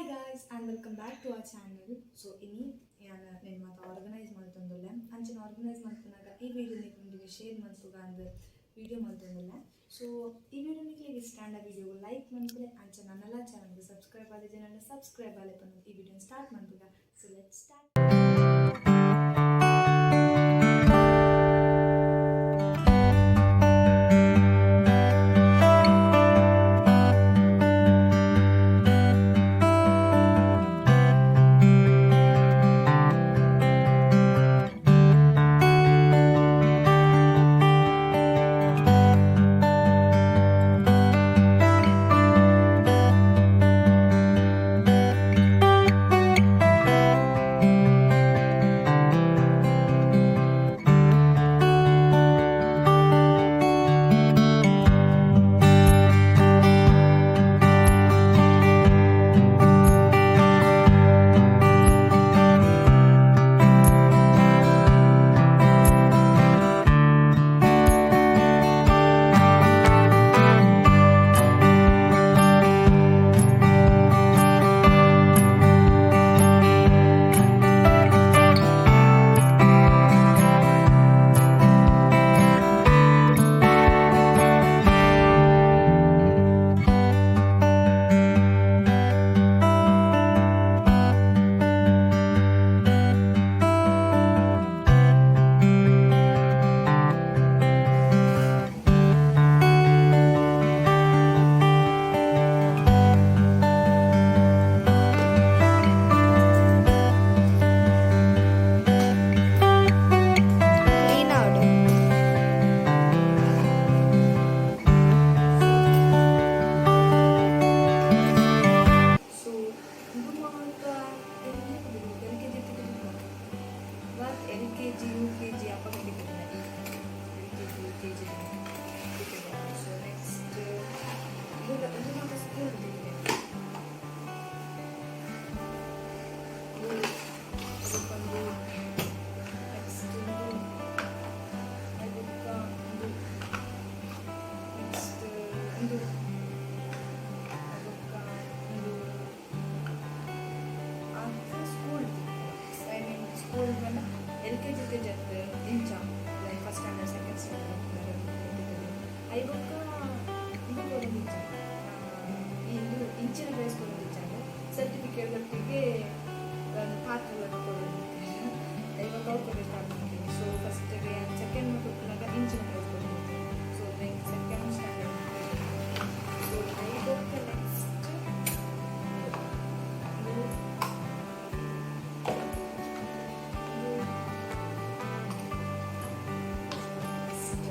Hi guys and welcome back to our channel. So ಇನಿ ಯಾನ್ ನೆನ್ ಮಾತ ಆರ್ಗನೈಸ್ ಮಲ್ತೊಂದುಲ್ಲೆ. ಅಂಚನೆ ಆರ್ಗನೈಸ್ ಮಲ್ಪುನಗ ಈ ವಿಡಿಯೋ ನಿಕ್ಲೆಗ್ ಶೇರ್ ಮಲ್ಪುಗ ಅಂದ್ ವಿಡಿಯೋ ಮಲ್ತೊಂದುಲ್ಲೆ. ಸೊ ಈ ವಿಡಿಯೋ ನಿಕ್ಲೆಗ್ ಇಷ್ಟ ಆಂಡ ವಿಡಿಯೋ ಲೈಕ್ ಮನ್ಪುಲೆ. ಅಂಚ ನನ್ನಲ ಚಾನಲ್ಗೆ ಸಬ್ಸ್ಕ್ರೈಬ್ ಆದಿಜ್ಜಂಡ ಸಬ್ಸ್ಕ್ರೈಬ್ ಆಲೆ ಪಂದ್ ಈ ವಿಡಿಯೋ ಸ್ಟಾರ್ಟ್ ಮನ್ಪುಗ. So let's start. Clean ಆವಡು. ಸೊ ಇದು ಮಾತ L K G but L K G, U K G ಅಪ್ಪಗ L K G, U K G. So next ಇದು ಇದು ಮಾತ ಸ್ಕೂಲ್ ಇದೆ. ಒಂದು ನೆಕ್ಸ್ಟ್ ಇದು ಬುಕ್ಕ ಒಂದು ನೆಕ್ಸ್ಟ್ ಒಂದು ಬುಕ್ಕ ಒಂದು ಸ್ಕೂಲ್, I mean school ಪಂಡ L K G, U K G ಅತ್ತ್ ಇಂಚ like first standard, second standard I ಬೊಕ್ಕ ಇದು ಕೊರೊಂದಿಜ್ಜ, ಇದು ಇಂಚಿನ ಪ್ರೈಸ್ ಕೊರೊಂದಿಜ್ಜಂಡ. ಸರ್ಟಿಫಿಕೇಟ್ ಒಟ್ಟಿಗೆ ಒಂದು ಪಾತ್ರೆಗಳನ್ನು ಕೊರೊಂದಿತ್ತೆ. ಇವಾಗ ಅವು ಕೊಡಿ ಸ್ಟಾರ್ಟ್ ಮಾಡ್ತೀನಿ. ಸೊ ಫಸ್ಟಿಗೆ ಸೆಕೆಂಡ್ ಕೊಟ್ಟನಾಗ ಇಂಚಿನ ಪ್ರೈಸ್ ಕೊರೊಂದಿತ್ತೆ. ಸೊ next second standard. So I ಬೊಕ್ಕ ನೆಕ್ಸ್ಟ್ ಇದು ಇದು ನೆಕ್ಸ್ಟ್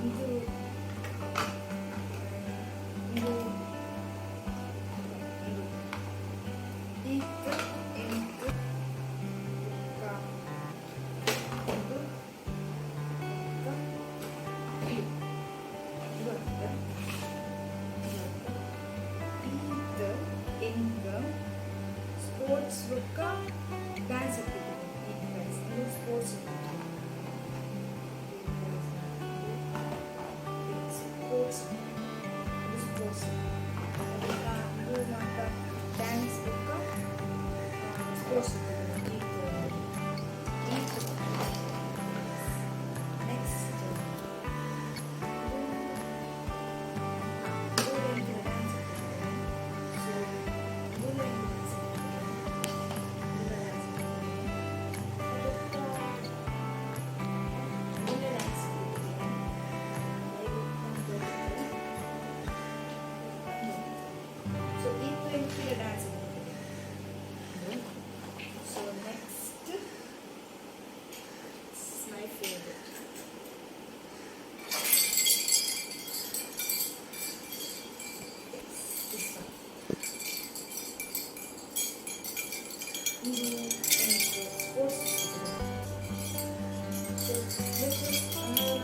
ಇದು ಇದು ಇದು ಈತ್ ಎಂಕ್ ಬೊಕ್ಕ ಇದು ಬೊಕ್ಕ ಇದು ಅತ್ತ ಇದು ಅತ್ತ ಈತ್ ಎಂಕ್ ಸ್ಪೋರ್ಟ್ಸ್ ಬೊಕ್ಕ ಡ್ಯಾನ್ಸ್ ಇಟ್ಟಿದ್ದು ಈ ಪ್ರೈಸ್. ಇದು ಸ್ಪೋರ್ಟ್ಸ್, ಸ್ಪೋರ್ಟ್ಸ್, ಇದು ಸ್ಪೋರ್ಟ್ಸ್ ಬೊಕ್ಕ ಇದು ಮಾತ ಡ್ಯಾನ್ಸ್ ಬೊಕ್ಕ ಸ್ಪೋರ್ಟ್ಸ್ ಈತ್ ಈತ್. ನೆಕ್ಸ್ಟ್ ಇದು ಡ್ಯಾನ್ಸ್. ಸೊ ಇದು ಡ್ಯಾನ್ಸ್, ಡ್ಯಾನ್ಸ್ ಬೊಕ್ಕ ಇದು ಡ್ಯಾನ್ಸ್. ಸೊ ಈತ್ ಎಂಕಿನ dance. So next, my favourite. This one. ಇದು ಸ್ಪೋರ್ಟ್ಸ್. ಸೊ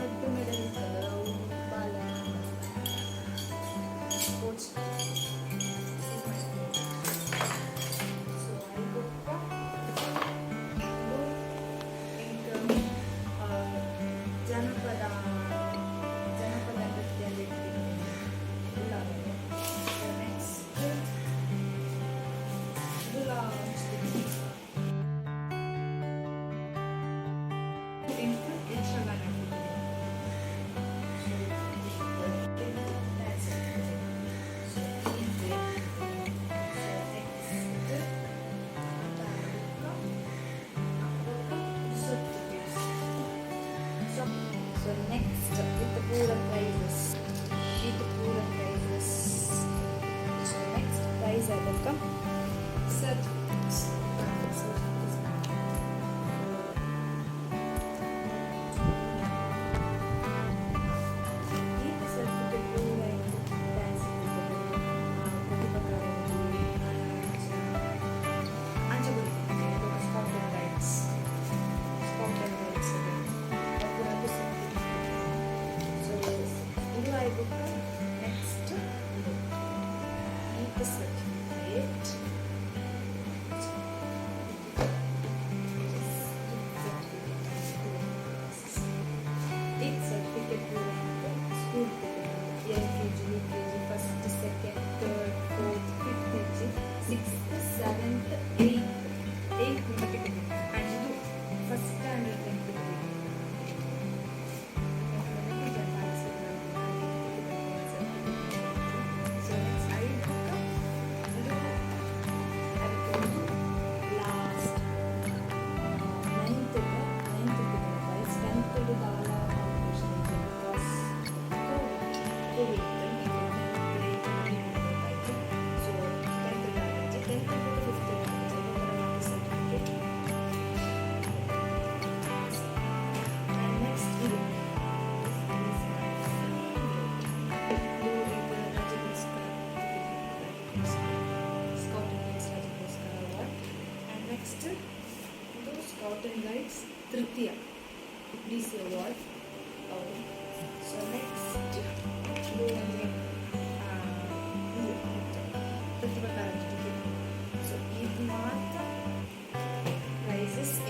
ರಡ್ಡ್ ಮೆಡಲ್ ಇತ್ತಲ್ಲ, ಅವು ಬಾಲ sports is my favourite. So I ಬೊಕ್ಕ ಪೂರ ಪ್ರೈಸಸ್, ಇದು ಪೂರ ಪ್ರೈಸಸ್. ಸೊ ನೆಕ್ಸ್ಟ್ ಪ್ರೈಸ್ ಆದಕ್ಕ ಸರ್ಟಿಫಿಕೇಟ್ಸ್, ಸರ್ಟಿಫಿಕೇಟ್ಸ್. ಈ ಸರ್ಟಿಫಿಕೇಟ್ ಪೂರ ಡ್ಯಾನ್ಸ್, ಪ್ರತಿಭಾ ಕಾರಂಜಿ, ಅಂಚ ಬರ್ತದೆ. Scout and guides, scout and guides ಪೂರ ಸರ್ಟಿಫಿಕೇಟ್. ಸೊ ಇದು ಆಯ್ಬೊಕ್ಕ ನೆಕ್ಸ್ಟ್ ಇದು ಈ ಸರ್ಟಿಫಿಕೇಟ್. ಈ certificate school, LKG, UKG, first, second, third, fourth, fifth ಇಜ್ಜಿ, ಸಿಕ್ಸ್ತ್, ಸೆವೆಂತ್, ಏಯ್ತ್, ಏಯ್ತ್ ಮುಟ್ಟ. ಆ್ಯಂಡ್ ಇದು first standard tenth. So next ಐದು ಇದು ಅದಕ್ಕೊಂದು last ninth, ninth prize. Tenth ದಾಲ ಕಾಂಪಿಟೇಷನ್, because Covid ಇತ್ತು. So tenth, tenth fifth certificate. And next ಇದು, this is my favorite. ಇದು ಇದು ರಾಜ್ಯ ಪುರಸ್ಕಾರ, ಸ್ಕೌಟ್ ಆ್ಯಂಡ್ ಗೈಡ್ಸ್ ರಾಜ್ಯ ಪುರಸ್ಕಾರ ಅವಾರ್ಡ್. ಆ್ಯಂಡ್ ನೆಕ್ಸ್ಟ್ ಇದು ಸ್ಕೌಟ್ ಆ್ಯಂಡ್ ಗೈಡ್ಸ್ ತೃತೀಯ ಡಿಸಿ ಅವಾರ್ಡ್. ಸೊ ನೆಕ್ಸ್ಟ್ ಇದು ಒಂದು ಇದು ಪ್ರತಿಭಾ ಕಾರಂಜಿ ಟಿಕೆಟ್. ಸೊ ಇದು ಮಾತ್ರ ಪ್ರೈಸಸ್. ಸೊ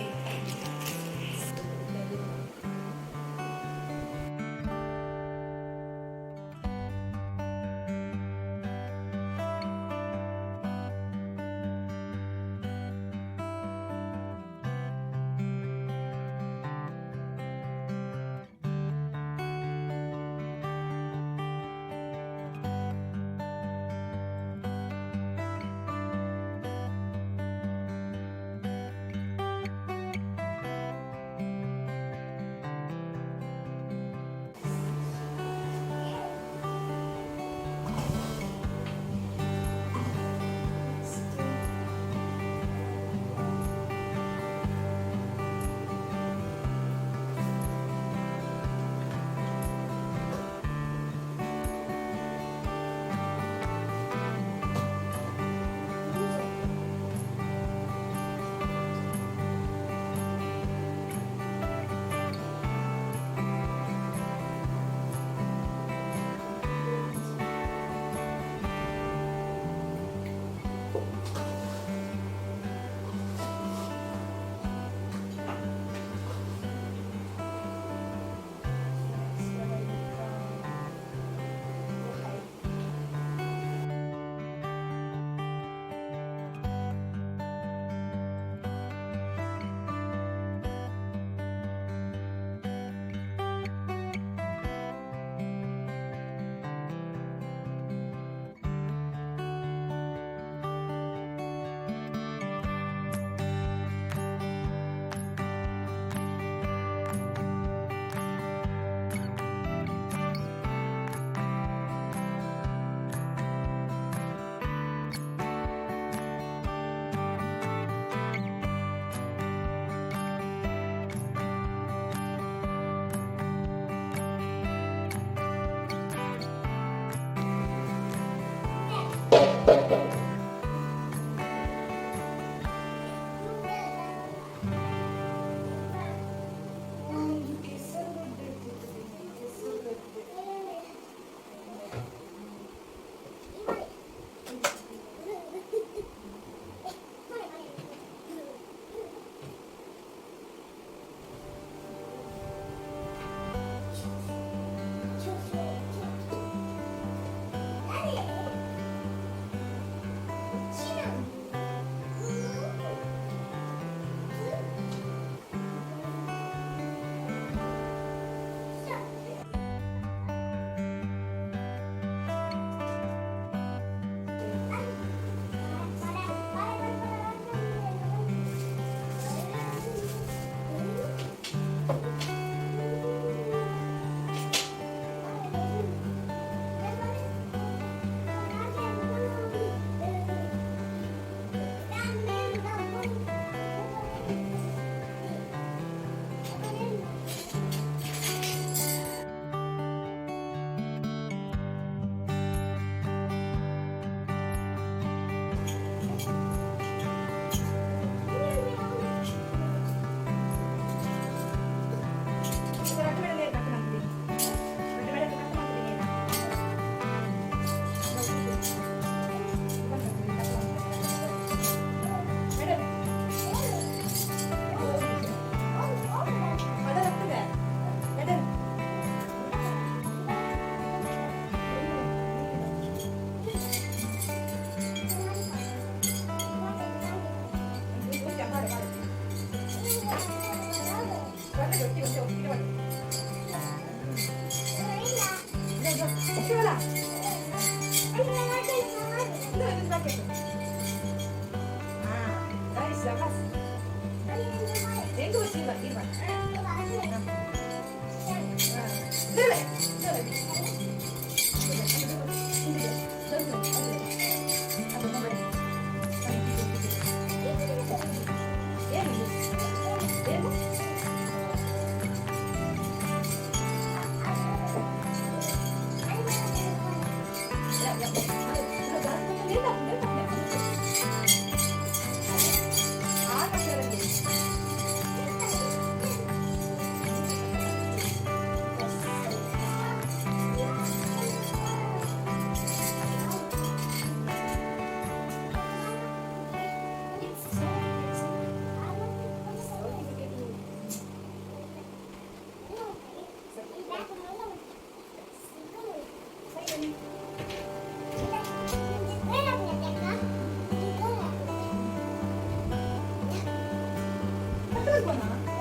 ಮುಟ್ಟದ ಪೋನಾ?